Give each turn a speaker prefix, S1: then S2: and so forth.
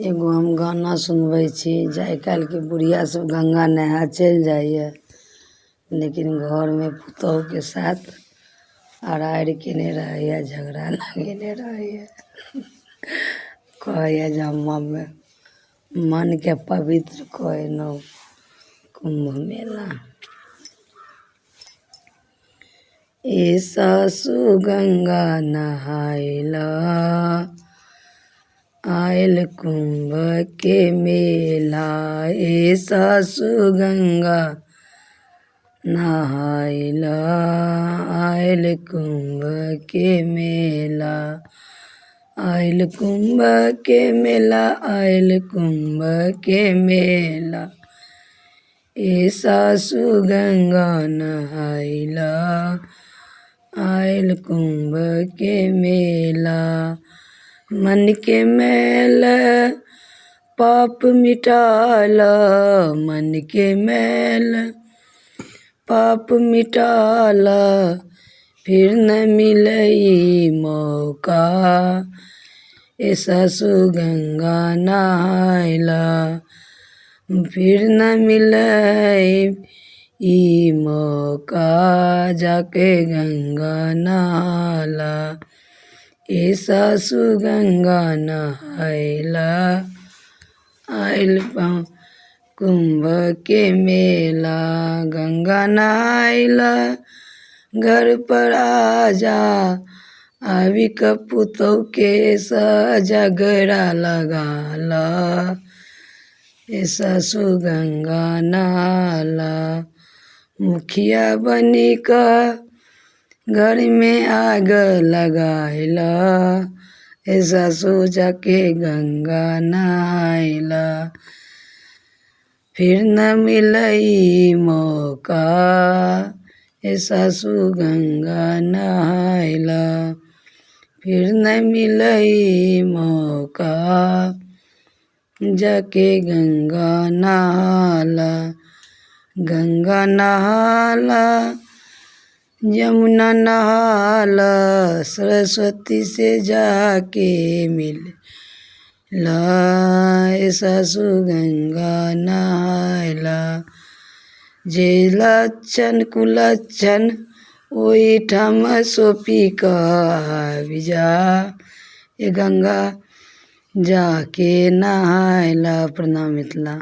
S1: एगो हम गाना सुनबै छी जे आइ काल्हिके बुढ़िआ सब गङ्गा नहाय चलि जाइए, लेकिन घरमे पुतहुके साथ अरारि कयने रहैये, झगड़ा लगेने रहैये। कहैये जे हम मनके पवित्र कऽ अयलहुँ कुम्भ मेला। ए सासु गङ्गा नहाइला आयल कुम्भके मेला, ए सासु गङ्गा नहाइला आयल कुम्भके मेला, आयल कुम्भके मेला, आयल कुम्भके मेला, ए सासु गङ्गा नहाइला आयल कुम्भके मेला। मनके मैल पाप मिटाला, मनके मैल पाप मिटाला, फिर न मिलई मौका, ए सासु गङ्गा नहाइला फिर न मिलै ई मौका, जाके गङ्गा नहाला, ए सासु गङ्गा नहाइला आयल कुम्भके मेला। गङ्गा नहाइला घर पर आजा, आबि कऽ पुतहुके झगड़ा लगाला, ए सासु गङ्गा नहाला। मुखिया बनि कऽ घरमे आग लगायला, ए सासु जाके गङ्गा नहाइला फिर न मिलई मौका, ए सासु गङ्गा नहाइला फिर न मिलई मौका, जाके गङ्गा नहाला। गङ्गा नहाला यमुना नहाला, सरस्वती से जाके मिल ला, ए सासु गङ्गा नहाइला। जे लक्षण कुलक्षण ओहिठाम सौंपि कऽ आबि जा, ए गङ्गा जाके नहाइला। प्रणाम मिथिला।